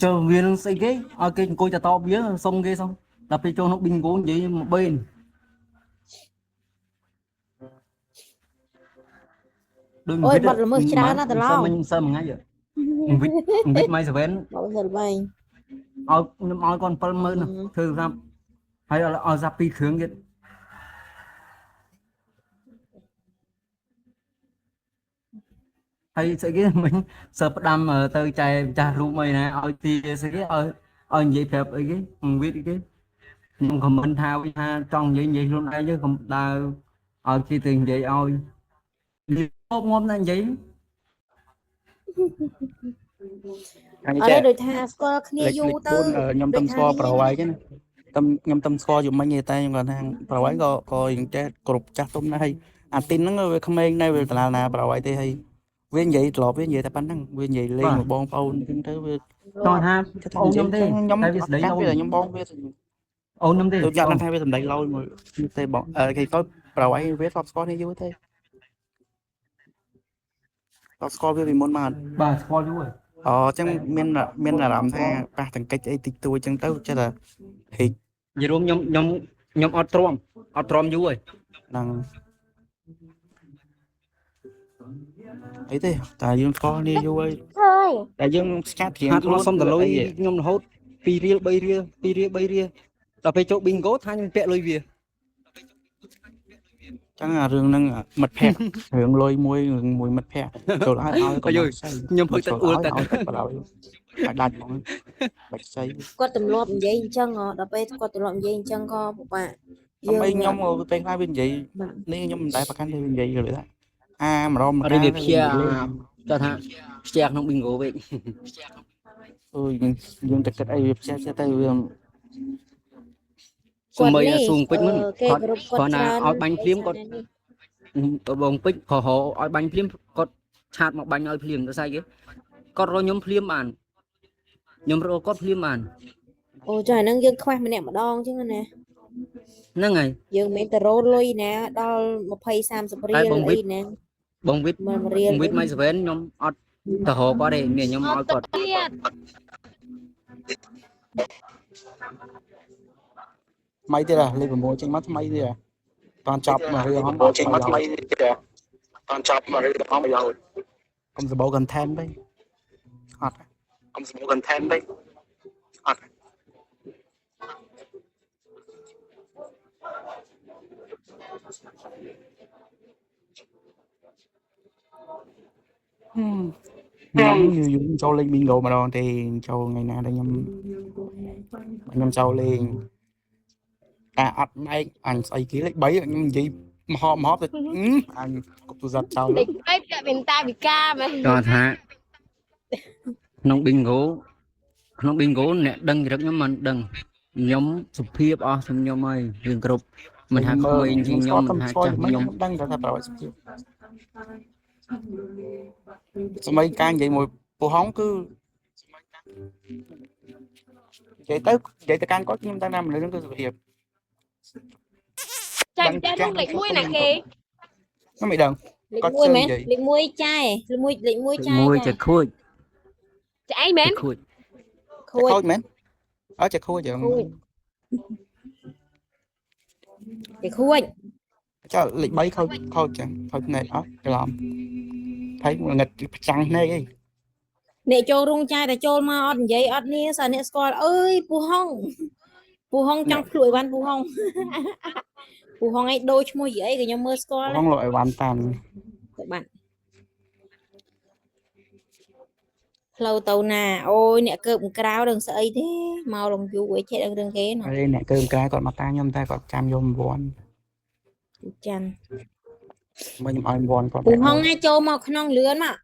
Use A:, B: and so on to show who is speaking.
A: ចូលវានឹងស្អីគេឲ្យគេអង្គុយតតវាសុំគេសុំដល់ពេលចូលក្នុង bingo និយាយមកបេនដូច
B: អូយបាត់ល្មើសច្រើនណាស់ត្រឡង
A: មិញសើមួយថ្ងៃវិតវិតម៉ៃ7
B: បកសិលបែង
A: ឲ្យខ្ញុំឲ្យគាត់70000ធ្វើស្រាប់ហើយឲ្យស្រាប់ពីរគ្រឿងទៀតហើយស្អីគេមិញសើផ្ដាំទៅចែម្ចាស់រូបអីណាឲ្យទីស្អីគេឲ្យឲ្យនិយាយប្រាប់អីគេវិតអីគេខ្ញុំខមមិនថាវិញថាចង់និយាយនិយាយខ្លួនឯងទៅកុំដើរឲ្យគេទៅនិយាយឲ្យនិយាយងំណាស់និយាយ
C: អញចេះ
B: អត់ទេដូចថាស្គាល់គ្នា
C: លេខ
B: យូរ
C: លេខ
B: ទៅ
C: 4ខ្ញុំតំស្គាល់ប្រវែងណាតំខ្ញុំតំស្គាល់យូរមិញទេតែខ្ញុំគាត់ថាប្រវែងក៏ក៏យើងចេះគ្រប់ចាស់ទុំដែរហើយអាទីនហ្នឹងវាក្មេងដែរវាដលាណាប្រវែងទេហើយវានិយាយត្រឡប់វានិយាយតែប៉ុណ្្នឹងវានិយាយលេងមកបងប្អូនអញ្ចឹងទៅវា
A: ចង់ថា
C: គេ
A: អូនខ្ញុំទេ
C: ខ្ញុំ
A: តែវាស្ដី
C: ចាំ
A: ឡូយ
C: វាខ្ញុំបងវា
A: អូនខ្ញុំទេ
C: ដូចយ៉ាងហ្នឹងថាវាសម្ដីឡូយមួយទេបងអឺគេទៅប្រវែងវាធ្លាប់ស្គាល់គ្នាយូរទេធ្លាប់ស្គាល់វាពីមុនមក
A: បាទស្គាល់យូរហើយ
C: អូអញ្ចឹងមានមានអារម្មណ៍ថាប៉ះតង្កិចអីតិចតួចអញ្ចឹងទៅចេះតែហិច
A: និយាយរួមខ្ញុំខ្ញុំខ្ញុំអត់ទ្រាំអត់ទ្រាំយូរហើយ
C: ហ្នឹងអីទេតែយើងស្គាល់គ្នាយូរហើយ
D: ហើយ
C: តែយើងស្កាត់រៀង
A: ហាត់មកសុំតលុយ
C: អីទេ
A: ខ្ញុំរហូត2រៀល3រៀល2រៀល3រៀលដល់ពេលចូល bingo ថាខ្ញុំពាក់លុយវា
C: ចឹងអារឿងហ្នឹងមិត្តភក្តិរឿងលុយមួយរឿងមួយមិត្តភក្តិចូលឲ្យឲ្យកុំឲ្យស្អី
A: ខ្ញុំភឹកទឹកអួលទឹក
C: ឲ្យទឹកបដ ாய் ឲ្យដាច់ហ្មងបាច់ស្អី
B: គាត់ទម្លាប់និយាយអញ្ចឹងហ៎ដល់ពេលគាត់ទម្លាប់និយាយអញ្ចឹងក៏ពិបាក
C: ដើម្បីខ្ញុំក៏ពេលខ្លះវានិយាយ
B: បាទ
C: នេះខ្ញុំមិនដែលប្រកាន់ទេវានិយាយវាថាអាម្ដងម្
A: អ
C: កាល
A: ត់វាព្យាគាត់ថាផ្ទះក្នុង bingo វិញ
C: អើយយើងយើងតែគិតអីវាផ្សេងៗទៅវា
A: សម្បី
B: នេះ
A: ស៊ូងពេជ្រមុន
B: គេ
A: គាត់
B: គោរព
A: គាត់ណា
B: គាត់ច្រើន
A: ឲ្យបាញ់ភ្លាមគាត់ បងពេជ្រក៏រកឲ្យបាញ់ភ្លាមគាត់ឆាតមកបាញ់ឲ្យភ្លាមទៅស្អីគេគាត់រកខ្ញុំភ្លាមបានខ្ញុំរកគាត់ភ្លាមបាន
B: អូចាអាហ្នឹងយើងខ្វះម្នាក់ម្ដងអញ្ចឹងណា
A: ហ្នឹងហើយ
B: យើងមិនមែនទៅរកលុយណាដល់20 30រៀល
A: តែបងវិ
B: អីណា
A: បងវិត
B: មួយរៀល
A: បងវិតម៉ៃ7ខ្ញុំអត់ទៅរកគាត់ទេមានខ្ញុំឲ្យគាត់
D: ទៀត
C: ថ្មីទៀតហ៎លេខ6ចេញមកថ្មីទៀតហ៎តាន់ចាប់មករឿងហ្នឹងចេញមកថ្មីទៀតតាន់ចាប់មករឿងហ្នឹងមកកុំសបោ content វិញអត់កុំសបោ content វិញអត់ខ្ញុំយូរចូលលេង bingo ម្ដងទេចូលថ្ងៃណាដែលខ្ញុំខ្ញុំចូលលេងតែអត់បែកអញស្អីគេលេខ3ខ្ញុំនិយាយមហមហទៅអញគប់ទូរស័ព្ទចោល
D: លេខ3ពាក់វិនតាវិការមែន
A: គាត់ថាក្នុង bingo ក្នុង bingo អ្នកដឹងចរិតខ្ញុំមិនដឹងខ្ញុំសុភាពអស់ខ្ញុំហើយរឿងគ្រប់មិនថាក្មេងជាងខ្ញុំមិនថាចាស់ខ្ញុំ
C: ដឹងតែថាប្រវត្តិសុភាពសម័យការនិយាយមួយពូហងគឺនិយាយទៅនិយាយទៅកាន់គាត់ខ្ញុំដឹងថាមនុស្សហ្នឹងគឺសុភាព
D: ចាច់ចាស់នោះលេខ1ណាគេ
C: ខ្ញុំមិនដឹង
B: លេខ
C: គាត់
B: 1មែន
C: និយាយ
B: លេខ1ចាយលេខ1លេខ1ចាយ
A: មួយ
B: ចា
A: จะខួច
D: ចាឯងមែន
A: ខួច
B: ខូច
C: ខូចមែនអត់ចេះខូចចឹង
B: ខូច គេខូច
C: ចុះលេខ3ខូចខូចចឹងខូចភ្នែកអត់ច្រឡំថៃងឹតប្រចាំងភ្នែកអី
B: អ្នកចូលរោងចាយតែចូលមកអត់និយាយអត់នេះសារអ្នកស្គាល់អើយពូហុងពូហុងចង់ភ្លក់អីវ៉ាន់ពូហុង ពូហុងឯងដូរឈ្មោះយីអីក៏ខ្ញុំមើលស្គាល់
C: ហងលោកអីវ៉ាន់តាន់
B: ទៅបាត់ផ្លូវទៅណាអូយអ្នកកើបក្រៅដឹងស្អីទេមកលងយូរអីចេះដឹងរឿងគេណោះ
C: ហើយអ្នកកើមក្រែគាត់មកតាមខ្ញុំតែគាត់ចាំយក1វ៉ាន់
B: ចាំ
C: មកខ្ញុំឲ្យ1វ៉ាន់គាត់
B: ពូហុងឯងចូលមកក្នុងលឿនមក